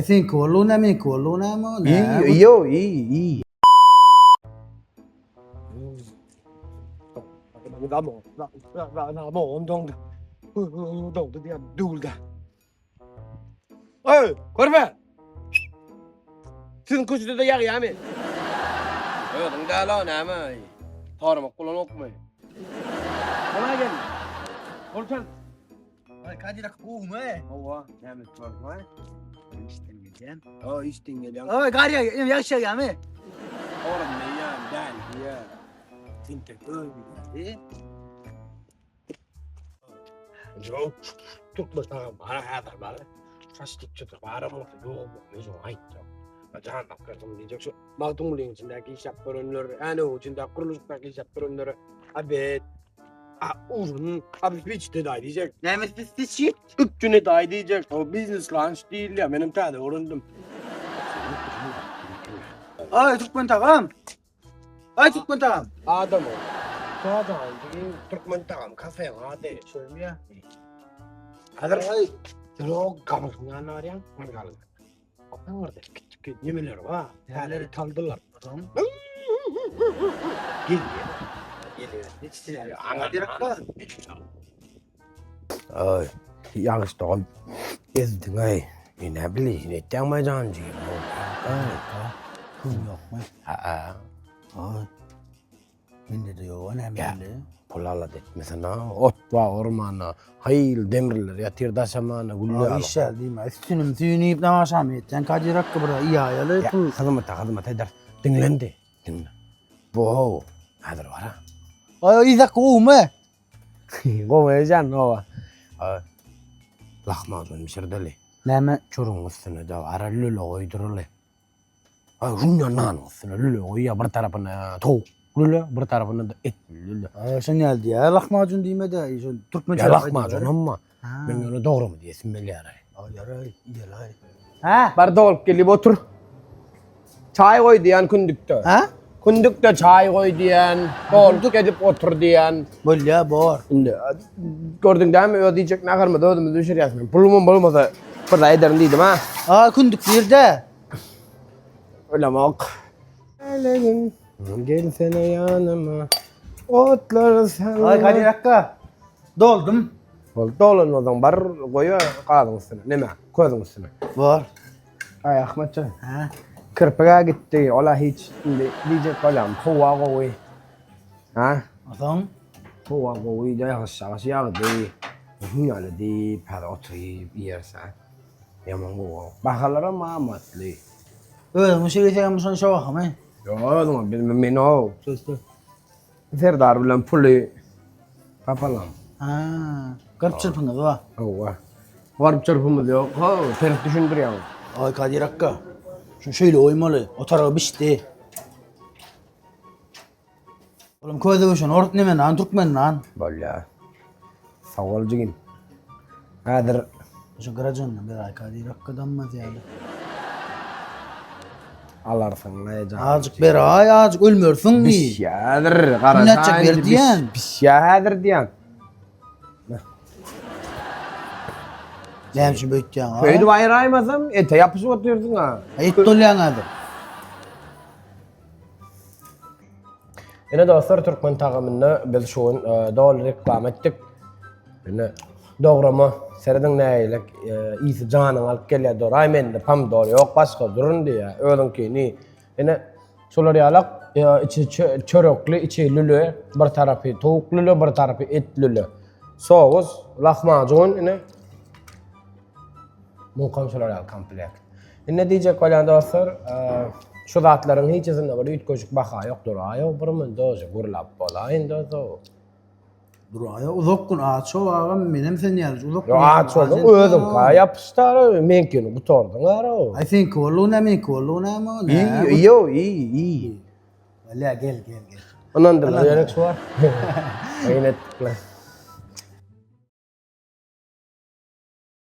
Seňki boldugy näme, meňki boldugy näme? Iý, iý, iý, iý. Öý, körpe! Siziň köçede-de ýagýarmy? Özüň däl-o, näme? Soramak bolanokmy? Golaý gel. Gol çal. Ay Kadir aka gowumy? Hawa, näme etip Işden gelýän. Ha, işden gelýän. Oý, gar ýagýar, ýagyş ýagýarmy? Oram meýän däl diýä. Tintek öý. Yok, tutma tamam, bana häzir bana. Şaşlyk çykyp baram bolsa ýok, men şoňa aýtjak. Jan bakardym diýjek şu Magtymgulyň içindäki iş ýap görenler, Änewiň içindäki gurluşykdaky iş ýap görenlere abet, a ujun, a hiç de daý diýjek. Näme siz Üpjün edaý diýjek. O biznes lunch diýilýär. Menem täze öwrendim. Ay türkmen tagam. Ay türkmen tagam. Adam o. Adam diýin türkmen tagam kafe ady. Şöyle ya. Hazır Yok gabyň ýanyna barýaň, mangalyň. Aňyrda kiçik nemeler bar. Täze taldylar. Gelýär. Geliyor. Hiç Ay, ýagyş dogan ezdiň aý. E ne bileyim, etýäň maý janjygym. Ay, Pul ýokmy? Ha, Ay. Mende-de ýok, näme Ya. bildi? Pul alat etmesene. Ot bar ormanda. Haýyl demirler ýatyr daşamana gülle Ay al. işler diýme. Üstünim süýnüp namaşam etýän Kadir hakkı bir iýaýaly Ya, pul. hyzmata hyzmat eder. Diňlendi. Diňle. Bu häzir bar ha. Ay izak gowumy? Gowy jan, owa. Lahmacun bişirdeli. Näme? Çörüň üstüne de ara lüle goýduraly. Ay şundan nanyň üstüne lüle goýýar, bir tarapyna towuk lüle, bir tarapyna da et lüle. Ay sen geldi ya lahmacun diýme-de, şo türkmençe. Ya lahmacun amma. Ha. Men ýöne dogrymy diýesim gelýär. Ay ýaraý, ýelaý. Ha? Bar dolup gelip otur. Çaý goý diýen kündükde. Ha? Kündükde çaý goý diýen, dolup gelip otur diýen. Bolýa bor. Indi gördüň dämi öz diýjek naharymyzy özümiz bişirýäs. Men pulumam bolmasa bir zat ederin diýdim ha. Aa kündük nirde? Ölemok. Meleğim gelsene ýanyma. Otlar sen. Ay Kadir akka. Doldum. Bol dolanmadan bar goýa gazyň üstüne. Neme? Közüň üstüne. Bor. Ay Ahmetjan. Ha? Kirpiga gitdi. Ola hiç indi diýjek bolýam. Howa gowy. Ha? Soň Howa gowy, ýagyş ýagyş ýagdy. Hünäli diýip, häzir oturyp iýersen. Ýaman gowy. Bahalaram amatly. Özüň şeýle şony şowahamy? Ýok, özüňe bilmem men o. Serdar bilen puly tapalam. Ha, gyrp çyrpyňyz bar. Hawa. Baryp çyrpymyz ýok. Ha, ters düşündirýäň. Ay Kadir akka. Şunu şöyle oýmaly. O taragy bişdi. Oğlum köze göçen ort neme nan türkmen nan. Bolýar. Sag bol jigim. Häzir Şu garajandan bir ay Kadir akka dammaz ýaly. alarsyň näje. Azıcık ber ay azıcık ölmersiň mi? Bişýädir. Garaşaýyn. Näçe ber diýen? Bişýär häzir diýen. Näme üçin beýtýäň? ha? Öýdüp aýraýmasam ete ýapyşyp otyrsyň ha. Et dolýaň häzir. Ine dostlar türkmen tagamynda biz şu gün e, doly reklama etdik. Ine dograma serediň nägilek e, isi janyň alyp gelýär doraý mende pomidor ýok başga durun diýýär özüňkini. Ine şolar ýalak e, içi çörekli içi lüle bir tarapy towuk lüle bir tarapy et lüle. Sous lahmacun ine Muňkam şolar ýaly komplekt. Indi diýjek bolýan dostlar, şu zatlaryň hiçisinde bir üýtgeşik baha ýok, duraýo bir mün dože gurlap bolaýyn dozo. Duraýo uzak gün aç ol agam menem sen ýaly uzak gün. Ýok aç bolduň özüň ka ýapyşdar meňkini gutardyň ara. Aý seňki boldugy näme meňki boldugy näme o näme. Iý iý iý. Bolýa gel gel gel. Ynandyrlar ýöne şu wagt. Oýun etdik.